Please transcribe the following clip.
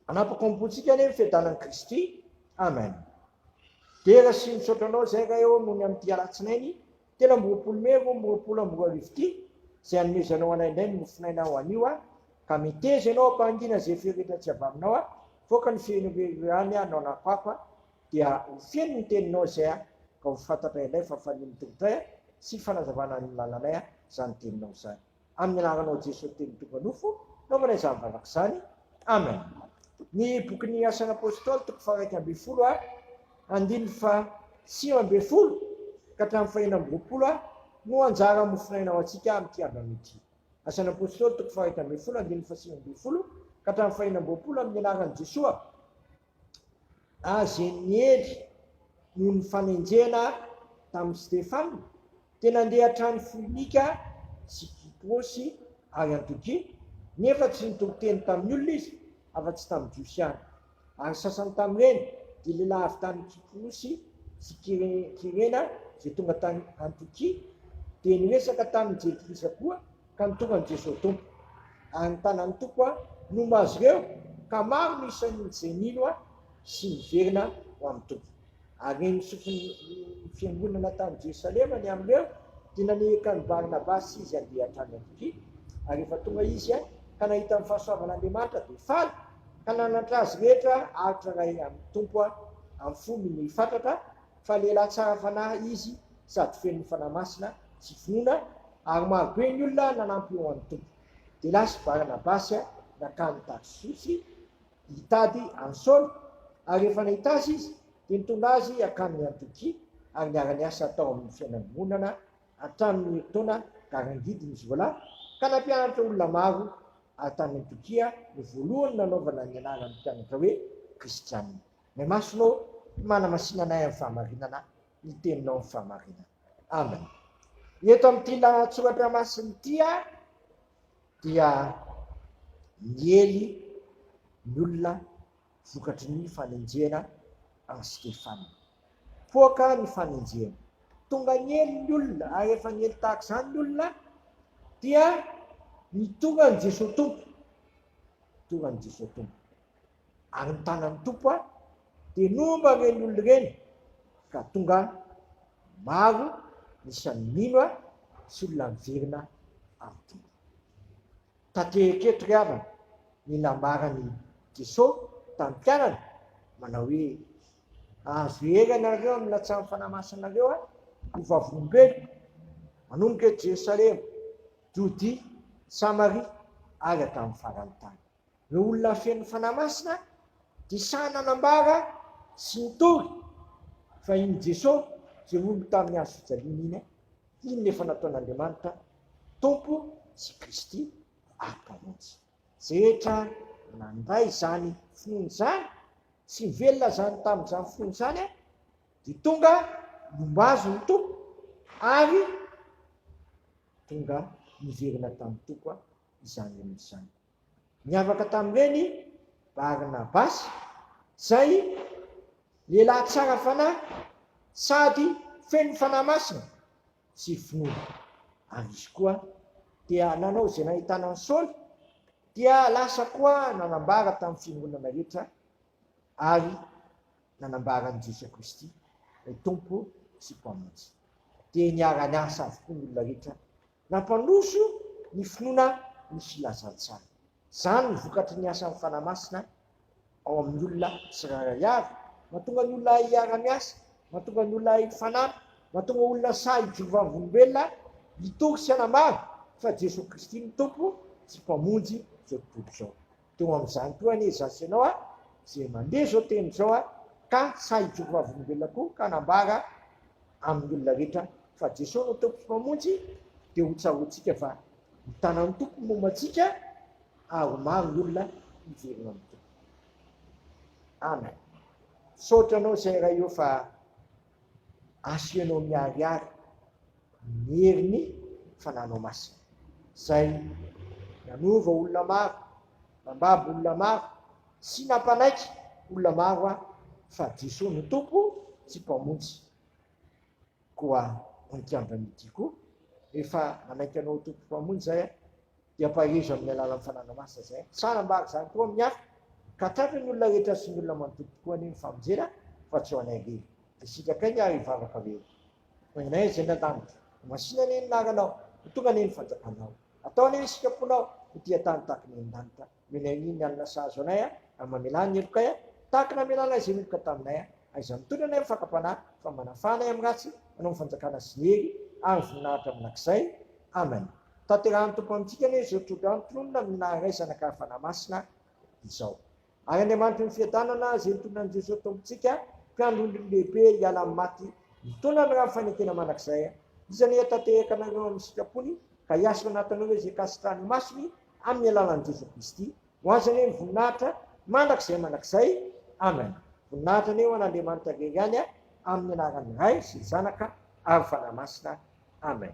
Hanapaka ao am-pontsika anie ny fiadanan'i Kristy. Amen. Dera sy misaotra Anao izay Ray ô noho ny amin'ity alatsinainy 23 mey 2022 ity izay anomezanao anay indray ny mofonaina ho anio a ka meteza Ianao hampangina izay feo rehetra tsy avy Aminao a foaka ny feno irery ihany a nao na dia ho feno ny teninao izay a ka ho fantatra indray fa fanian'ny tongotray a sy fanazavana ny lalanay a izany teninao izany. Amin'ny anaranao Jesoa Teny tonga nofo, naovana izany vavaka izany. Amen. Ny bokin'ny Asan'ny Apôstôly toko faha-11 a, andininy faha-19 ka hatramin'ny faha-26 a, no anjara mofonaina ho antsika amin'ity andro anio ity. Asan'ny Apôstôly toko faha-11 andininy faha-19 ka hatramin'ny faha-26 amin'ny anaran'i Jesoa. Azy niely noho ny fanenjehana tamin'i Stefana, dia nandeha hatrany Foinika sy Kyprosy ary Antiokia, nefa tsy nitory teny tamin'ny olona izy, afa-tsy tamin'ny Jiosy ihany. Ary ny sasany tamin'ireny dia lehilahy avy tany Kyprosy sy Kyrena izay tonga tany Antiokia, dia niresaka tamin'ny Jentilisa koa, ka ny tonga an'i Jesoa Tompo. Ary ny tanan'ny Tompo nomba azy ireo, ka maro ny isan'ny izay nino sy niverina ho amin'ny Tompo. Ary ren'ny sofin'ny fiangonana tany Jerosalema ny amin'ireo, dia naniraka an'i Barnabasy izy handeha hatrany Antiokia. Ary rehefa tonga izy ka nahita ny fahasoavan'Andriamanitra, dia faly, ka nananatra azy rehetra haharitra iray amin'ny Tompo amin'ny fo minoy fatratra, fa lehilahy tsara fanahy izy sady feno ny Fanahy Masina sy finoana, ary maro be ny olona nanampy ho an'ny Tompo. Dia lasa i Barnabasy nankany Tarsosy hitady an'i Saoly, ary rehefa nahita azy izy, dia nitondra azy hankany Antiokia, ary niara-niasa tao amin'ny fiangonana hatramin'ny herintaona garangidiny izy roalahy, ka nampianatra olona maro, ary tany Antiokia no voalohany nanaovana ny anaran'ny mpianatra hoe Kristianina. Ray Masina ô, manamasina anay amin'ny fahamarinana, ny teninao ny fahamarinana. Amen. Eto amin'ity lahatsoratra masina ity dia niely ny olona vokatry ny fanenjehana an'i Stefana. Poaka ny fanenjehana. Tonga niely ny olona, ary efa niely tahaka izany ny olona dia nitonga an'i Jesoa Tompo. Tonga an'i Jesoa Tompo. Ary ny tanan'ny Tompo dia nomba ireny olona ireny ka tonga maro ny isan'ny mino sy olona miverina amin'ny Tompo. Tanteraka eto ry havana ny nambaran'i Jesoa tamin'ny mpianany manao hoe azo hery ianareo amin'ny latsahan'ny Fanahy Masinareo ho vavolombeloko manomboka eto Jerosalema, Jodia, Samaria ary hatramin'ny faran'ny tany. Ireo olona feno Fanahy Masina dia sahy nanambara sy nitory fa iny Jeso izay omby tamin'ny hazo fijaliana iny, iny no efa nataon'Andriamanitra Tompo sy Kristy ary Mpamonjy. Izay rehetra nandray izany finoana izany sy nivelona izany tamin'izany finoana izany dia tonga nomba azy ny Tompo ary tonga niverina tamin'ny Tompo izany olona izany. Niavaka tamin'ireny Barnabasy, izay lehilahy tsara fanahy sady feno Fanahy Masina sy finoana. Ary izy koa dia nanao izay nahitana an'i Saoly, dia lasa koa nanambara tamin'ny fiangonana rehetra ary nanambara an'i Jesoa Kristy, ilay Tompo sy Mpamonjy. Dia niara-niasa avokoa ny olona rehetra Nampandroso ny finoana ny filazantsara. Izany no vokatry ny asan'ny Fanahy Masina ao amin'ny olona tsirairay avy. Mahatonga ny olona hiara-miasa, mahatonga ny olona hifanampy, mahatonga olona sahy hijoro vavolombelona, hitory sy hanambara fa Jesoa Kristy no Tompo sy Mpamonjy izao tontolo izao. Teo amin'izany koa anie izaho sy ianao izay mandeha izao teny izao ka sahy hijoro vavolombelona koa ka hanambara amin'ny olona rehetra fa Jesoa no Tompo sy Mpamonjy dia ho tsaroantsika fa ny tanan'ny Tompo no momba antsika ary ho maro ny olona hiverina amin'ny Tompo. Amen. Misaotra anao izay Ray ô fa asianao miharihary ny herin'ny Fananao Masina izay nanova olona maro, nambabo olona maro sy nampanaiky olona maro aho fa Jesoa no Tompo sy Mpamonjy. Koa amin'ity andro anio ity koa, rehefa nanaiky Anao ho Tompo Mpamonjy izahay, dia ampaherezo amin'ny alalan'ny Fananao Masina izahay. Tsara ambara izany koa amin'ny hafa. Ka tratry ny olona rehetra sy ny olona manontolo tokoa anie ny famonjena fa tsy ho anay irery. Dia sitrakay ny ary hivavaka hoe, Rainay izay any an-danitra, ho masina anie ny anaranao, ho tonga anie ny fanjakanao. Atao anie ny sitraponao, ety an-tany tahaka ny any an-danitra. Omenay anie ny alina sahaza anay, ary mamelà ny helokay, tahaka ny namelanay izay meloka taminay. Aiza mitondra anay amin'ny fakam-panahy, fa manafaha anay amin'ny ratsy, hanao ny fanjakana sy ny hery ary ny voninahitra mandrakizay. Amen. Tanterahan'ny Tompo amintsika anie izao tsodrano tononina amin'ny naha-Ray Zanaka ary Fanahy Masina izao. Ary Andriamanitry ny fiadanana izay nitondra an'i Jesoa Tompontsika, mpiandry ondry lehibe hiala amin'ny maty, mitondra ny rano fanekena mandrakizay, Izy anie hatanteraka anareo amin'ny sitrapony ka hiasa ao anatinareo izay ankasitrahany imasony amin'ny alalan'i Jesoa Kristy. Ho Azy anie ny voninahitra mandrakizay mandrakizay. Amen. Voninahitra anie ho an'Andriamanitra irery ihany amin'ny anaran'ny Ray sy ny Zanaka ary Fanahy Masina. Amen.